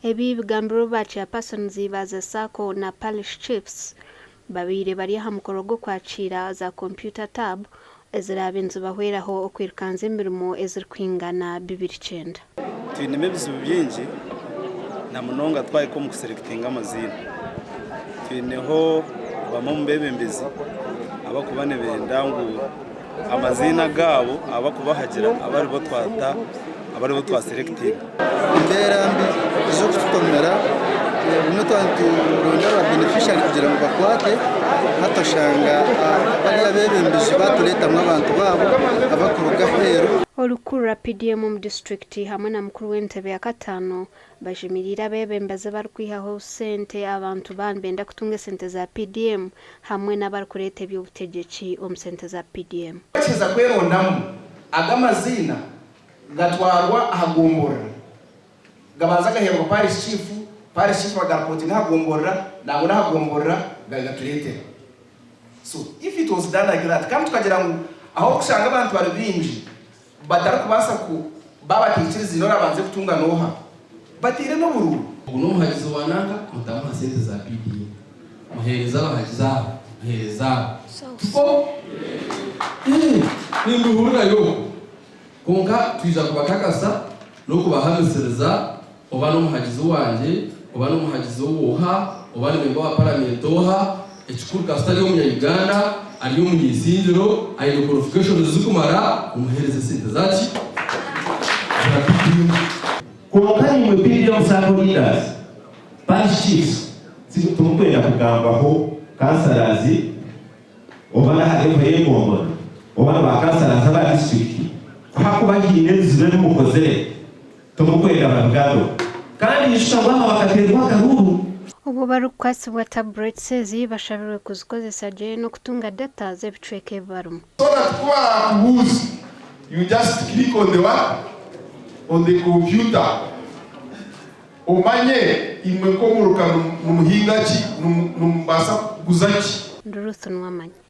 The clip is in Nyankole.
Ebi bigambirwe ba Chairpersons ba za Sacco na Parish Chiefs babaire bari aha mukoro gw'okwakiira za kompyuta tab eziraabe nizibahweraho okwirukanza emirimo ezirikwingana 29. Twinemu ebizibu bingi na munonga twahika omu kuserekitinga amaziina. Twineho bamwe omu beebembezi abarikuba nibenda ngu amaziina agaabo abarikubahagira abe aribo twata abe aribo twaserekitinga. Embeera mbi ez'okututomera obumwe twaba nituronda aba beneficiary kugira ngu bakwate hati oshanga bari abeebembezi baatureetamu abantu baabo abarikuruga aheeru. Orikukurira PDM omu disiturikiti hamwe na mukuru w'entebe ya kataano bajumiriire abeebembezi abarikwihaho sente abantu baaba nibenda kutunga esente za PDM hamwe n'abarikureeta eby'obutegyeki omu sente za PDM. Bakiheza kwerondamu, ago amaziina gatwarwa aha gomborora, gabanza gaheebwa parish chief, parish chief bagaripotinga aha gomborora, nangwa n'aha gomborora gatureetera. So if it was done like that kandi tukagira ngu ahu orikushanga abantu bari baingi batarikubaasa ku baaba bataikiriziine orabanze kutunga n'oha, bateire n'oburuuru. Ogu n'omuhagizi wa nanka, mutamuha sente za PDM. Muheereze abahagizi aba, muheereze aba. Tikwo? Eeh, nimbihurirayo okwo. Kwonka twija kubakakasa n'okubahamisiriza oba n'omuhagizi wangye, oba n'omuhagizi ow'oha, oba ni memba wa paramenti oha, ekikuru kasita ari omunya-Uganda, ari omuny'eisingiro, aine qualifications zirikumara, omuheereze esente za ki? Za PDM. Kwonka imwe PDM Sacco leaders, Parish chiefs, timurikwenda kugambwaho councillors oba n'aha level y'egombolola oba na ba councillors aba district, ku hakuba haine ebizibu ebi mukozire timurikwenda babigambeho. Kandi ijuka ngu aha bakateerwa akaruuru. Obwo barikukwasibwa tablets ezi bashabirwe kuzikozesa gye n'okutunga data z'ebicweka ebi barimu. So that ku baraakubuuza you just click on the what? On the computer omanye imwe nk'omuruka nimuhinga ki, nimubaasa kuguza ki. Ndi Ruth Nuwamanya.